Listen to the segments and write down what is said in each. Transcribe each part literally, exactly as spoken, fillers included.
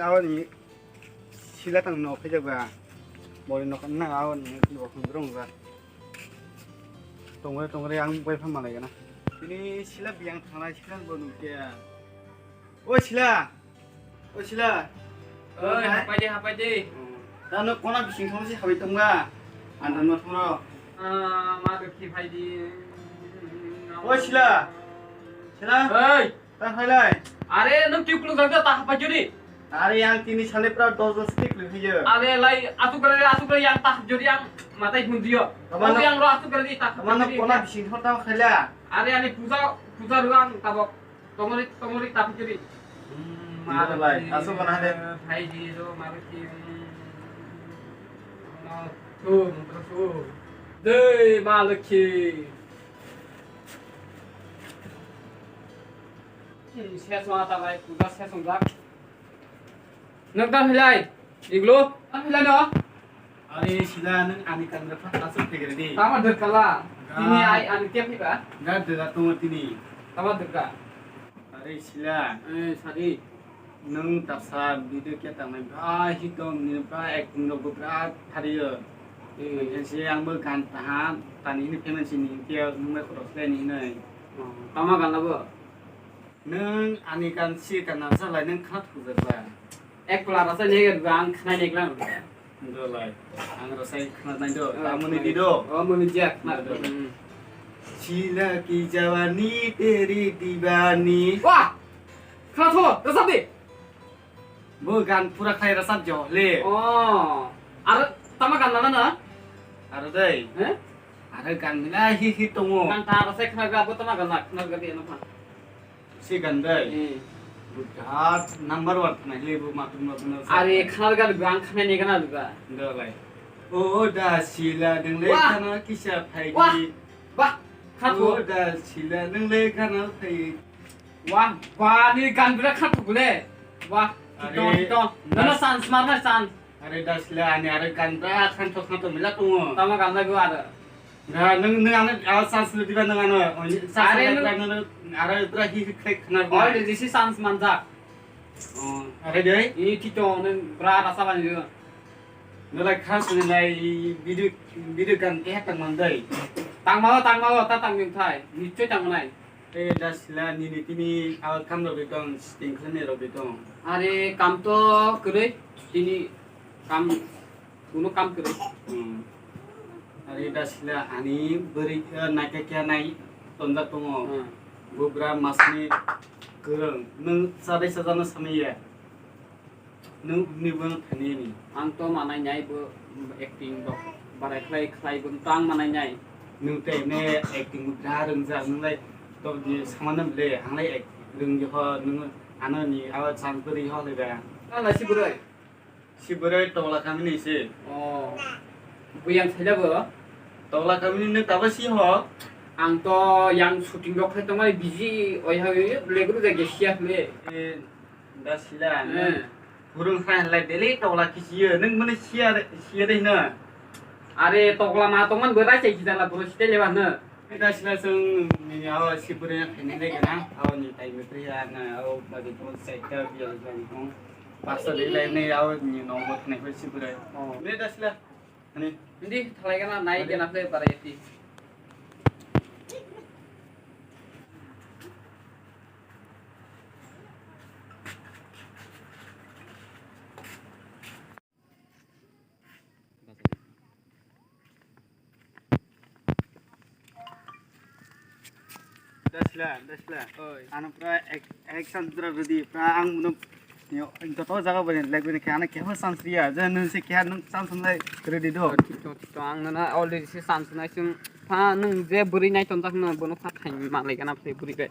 Aboni sila tang no khaijak ba. Bori no na aboni bo khum rong ba. Tongre tongre ang bai pha malai gana. Tini sila biyang thangnai sila bo nung khe. O sila. O sila. Oi, hapai di, hapai di. Tano kona bising thong si habai tongba. Andar ma thongro. Ah, ma dokhi phai di. O sila. Sila. Oi. Ta phailai. Are, nwng twi kuluk jak ta hapai jodi. Are, yang tini sale pra dos dos tik lwi hiyo. Are, lai, asuk gare, asuk gare, yang ta jodi, yang matai hunjiyo. Tamano, yang ro asuk gare di ta. Tamano kona bising thong ta khaila. Are, ani puja, puja ruang tabok. Tongori, tongori tapi kiri. Hmm, Maruti, lai, asal mana ada? Hai di do, Maruti. Hmm. Tuh, terus tuh. Dei, Maluki. Hmm, saya semua tak baik, udah saya songjak. Nwng tam hilai, iglo? Tam hilai no? Are sila nwng ani kanra pha asuk thegre di. Tama derkala. Ga. Tini ai ani kep ni ba? Ga dera tongo tini. Tama derka. Are sila. Eh, sadi. Nwng tasa video khe tangnai ba hitom ni ba acting rok bo bra thariyo. Eh. Khe se ang bo gan taha tani ni payment sini khe nwng bai khorok le ni nai. Oh, tama gan labo? Nwng ani kan si kan nasa lai nwng khat hujak ba. Ek pla rasa ni ga ang khna ni klang. Dolai. Ang rasa khna nai do. Oh, tamoni di do. Oh, moni jak. Nah, do. Hmm. Sila ki jawani teri diwani. Wah! Khna tho, rasa di. Bo gan pura khai rasa jo le. Oh. Ar tama gan na na? Ar dai. Eh? Ar gan na hi hi tongo. Gan ta rasa khna ga bo tama gan na khna ga di na pha. Si gan dai. Hmm. Bwkha number one khna le bo matung matung. Are khna gan bang khna ni gan ba. Dolai. O da sila deng le khana kisa phai di. Wah. Bah. Kha tho. O da sila deng le khana phai. Wah, ba ni gan bra kha tho le. Wah. Are. Tito, tito. Nono chance mar na chance. Are da sila ani are gan bra khan tho khan tho mila tongo. Tama gan na go are. Ga, nwng, nwng ano, awas chance le diba nwng ano. Are, nwng, are, pura hi, hi, khai, khna. Oi, le, jisi chance manjak. Oh, are dei? I, tito, nwng, bra, rasa bani, yo. Nwng lai khas ni lai, video, video gan, eh, tang man dei. Tang ma, tang ma, ta tang nwng thai. Nichoi tang nai. Eh, da sila, nini tini, awas kam rok di tong, sting khani rok di tong. Are, kam to, kwrwi, tini, kam, Kuno kam kwrwi. Hmm. Are da sila ani bwrwi, eh, naikha khe nai tonjak tongo. Hmm. Bugra masni kwrwng. Nwng chadai chajano samaya. Nwng ni bo thani ni. Ang to manai nai bo acting bo barai khlai khlai bo to ang manai nai. Nwng te ne acting bo da rwngjak nwng lai to ni samano le ang lai act rwngya ho nwng ano ni awa chang kwrwi ho le ba. Ala si bwrwi. Si bwrwi Togla kamini se. Oh. Buyang sailabo? Togla kamini nwng tabo si ho? Ang to yang shooting rok khai tongmani busy oi hai oi, bele guru jai gesiya hwnwi. Eh, da sila, eh. Purung khai lai daily Togla kisiyo, nwng mani siya, siya de hino. Are Togla ma tongman bo rai chai kijala bro site leba no. Da sila sung ni awa si bwrwi khainai le gana, awa ni tai bwrwi ya na, awa bagi tong sai ka biya bagi tong. Pastor de lai ne awa ni no bo khnai ko si bwrwi. Oh. Ne da sila. Ani. Hindi thalai gana nai gana play para yati. Dasla, dasla. Oi. Ano pura ek, ek chance pura ready. Pura ang muno joto jaga bani leg bani khe ano kebo chance riya. Je nung se khe nung chance nai ready do. Thik to, thik to. Ang nana already se chance nai sung. Pha nung je bwrwi nai tonjak no bono pha thai ma lai gana phai bwrwi bai.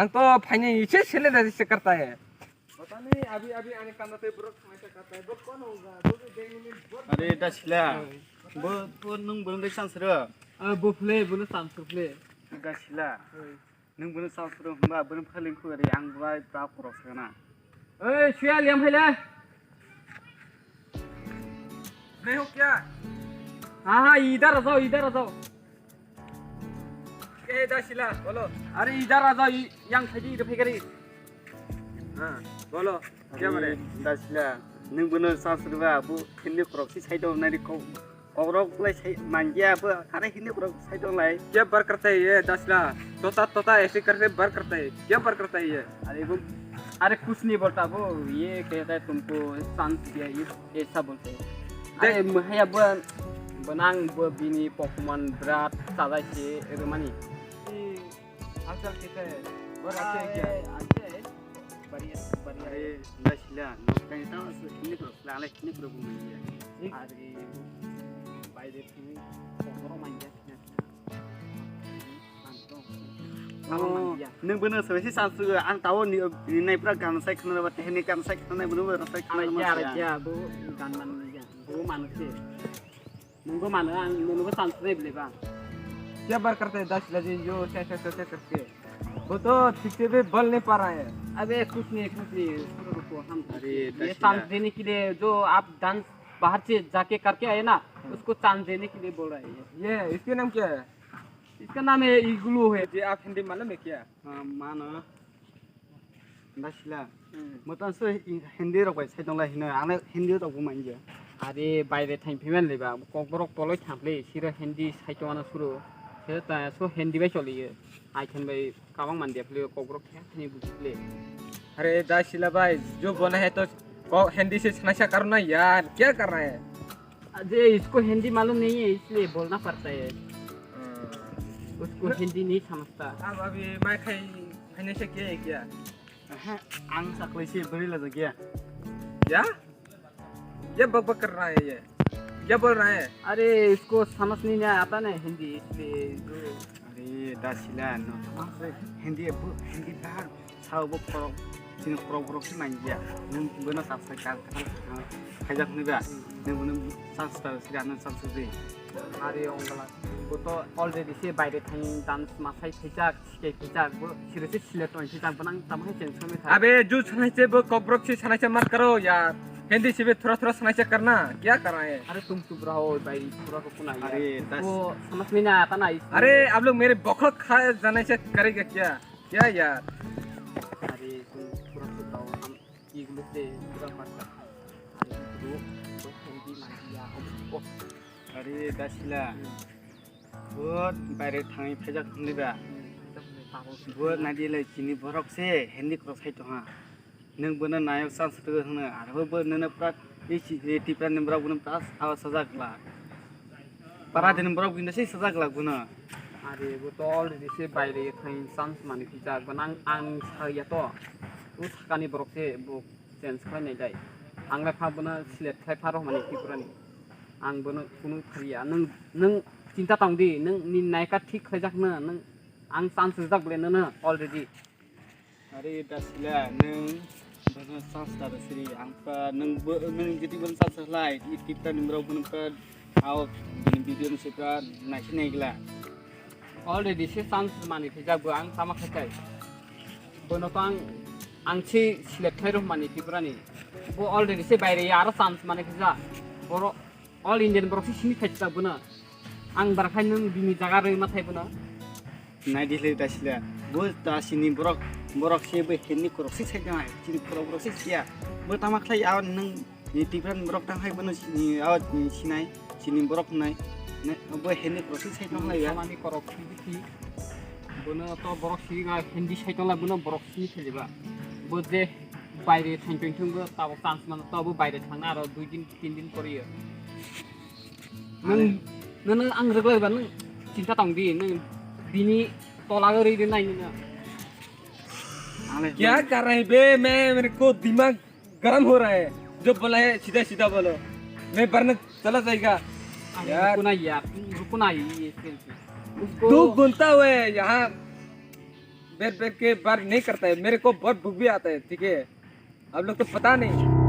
Ang to phainai se sele da se karta he. Ani abi abi ani kamra tei borok thangsa katai bo kono ga bo de ni bo. Are dasila. Bo bo nung bo nung chance ro. Ah, bo phle bo no chance phle. Dasila. Nung bo no chance ro hwnba bo no phaling khu re ang bai pra korok sana. Ei, suya liam phaile. नहीं हो क्या? हाँ, हाँ, इधर आ जाओ, इधर आ जाओ। ए, दासिला, बोलो। अरे, इधर आ जाओ, इ-, yang thaidi, ida phai gari। हाँ, बोलो, क्या बोले? Dasila, nung bo no chance rwba, bo hindi korok si side of nari ko, korok lai sai mangia bo, are hindi korok side of lai। क्या बात करता है ये दासिला? तोता, तोता ऐसे करके बात करता है। क्या बात करता है ये? अरे वो, अरे कुछ नहीं बोलता वो, ये कहता है तुमको chance दिया, ये ऐसा बोलते हैं। देख। अरे म-, haya bo, bo nang bo bini pokman brat chajai se rwmani। ये हालचाल कैसा है? बहुत अच्छे है क्या? अरे, अच्छे है। बढ़िया, बढ़िया है। अरे, dasila, nok tang ta hindi korok sila, ale hindi korok bo mangia। अरे, बाय द वे, तुम कौन मांगा? Oh, nung bo no sabai si chance rwgo, ang tao ni, ni nai pura gan sai khna ba, tehni gan sai khna nai bo no sai khna. Aja, aja, bo gan man ya, bo man se. Nung bo mano, ang nung bo chance rwbli ba। क्या बात करता है दासिला जी, जो क्या क्या क्या क्या करके? वो तो ठीक से भी बोल नहीं पा रहा है। अबे कुछ नहीं, कुछ नहीं, रुको, रुको, हम अरे, ये दासिला। Chance देने के लिए जो आप dance बाहर से जाके करके आए ना, उसको chance देने के लिए बोल रहा है ये। ये, इसके नाम क्या है? इसका नाम है इग्लू है। जी, आप हिंदी मालूम है क्या? हाँ, मानो। Dasila. Hmm. Motan so i-, hindi rok bai sai tong lai hino, ano hindi rok bo manja। Are baire thain phiman le ba, kokborok toloi thample, siro hindi sai tong ano suro। Siro ta so hindi bai choliyo। Ai khen bai kabang mandia phle, kokborok khe thani bujle। अरे दासिला भाई, जो बोला है तो को-, हिंदी से समस्या करो ना यार, क्या कर रहा है? अरे, इसको हिंदी मालूम नहीं है, इसलिए बोलना पड़ता है। हाँ। उसको हिंदी नहीं समझता। अब अभी मैं खाई, खाने से क्या है क्या? Aha, ang saklai se beri la jagya। क्या? क्या बकबक कर रहा है ये? क्या बोल रहा है? अरे, इसको समझ नहीं आता ना हिंदी, इसलिए जो अरे, dasila, no, hindi, hindi ta sao bo khorok, chini khorok borok se mangiya, nung bono chapsai kal kal khaijak hwnwi ba, nung bono chapsai sira nung chapsai di। Are ongla, bo to already se baire thang dance masai khaijak, sikai khaijak, bo siro se select oi khaijak, bo nang tamo hai cheng songwi kha। अबे जो सुनाई से वो कॉकरोच से सुनाई से मत करो यार, हिंदी से भी थोड़ा थोड़ा सुनाई से करना, क्या कर रहे हैं? अरे तुम चुप रहो भाई, थोड़ा रुको ना यार। अरे, दस वो समझ में नहीं आता ना इसलिए। अरे, आप लोग मेरे बखत खा जाने से करेगा क्या? क्या यार? अरे, तुम थोड़ा चुप रहो, हम इग्लू से पूरा बात करते हैं। अरे, bro, वो हिंदी मान लिया, हम, ओ। अरे, दासिला। हम्म। बहुत बारे थांगी फेजक हंदी बा। हम्म, फेजक हंदी, पागल से। बहुत नादी ले चीनी भरक से हिंदी क्रॉस है तो हाँ। Nwng bono nayok chance rwgwi hwno, arbo bo nono pura i si-, i Tipra ni borok bono pura sao sajak glak. Para dini borok bini se sajak glak bono. Are bo to already se baire thang chance mani pijak, bo nang ang sa ya to. O sakani borok se bo change khlai nai dai. Ang le pha bono select khlai pha rw mani Tripura ni. Ang bono kunu phariya. Nwng, nwng chinta tong di, nwng ni naika thik khlaijak no, nwng ang chance rwjak bole nono already. Are dasila, nwng bono chance da siri, ang pa nwng bo, nwng jiti bono chance lai, i Tipra ni borok bono pa, ao bini video no se pa naisi naigla. Already se chance mani phaijak bo ang tama khaitai. Bono to ang, ang se select khlai rw mani Tripura ni. Bo already se baire ya aro chance mani phaijak. Boro All Indian borok se sini khaijak bono. Ang bara khai nwng bini jaga rwi ma thai bono. Nai di le dasila. Bo dasini borok, borok se bo hini korok se sai tong ai. Chini korok borok se siya. Bo tama khlai ya nwng ni Tipra ni borok tang hai bono sini, aw, sinai, chini borok nai. Bo hini korok se sai tong lai ya. Samani korok si si. Bono to borok si ga hindi sai tong lai bono borok si se ba. Bo je baire thang thang thang bo tabok chance mano to bo baire thang na aro dui din tin din poriyo. Nwng, nwng, nwng ang rwglai ba nwng chinta tong di, nwng bini tola o rwi rwi nai nwng. Ale, क्या कर रहे हैं बे? मैं, मेरे को दिमाग गर्म हो रहा है। जो बोला है सीधा सीधा बोलो। मैं वरना चला जाएगा। अरे, यार। रुको ना यार, रुको ना ये, ये, ये, उसको दो घंटा हुआ है यहाँ बैठ बैठ के बात नहीं करता है। मेरे को बहुत भूख भी आता है, ठीक है? आप लोग तो पता नहीं।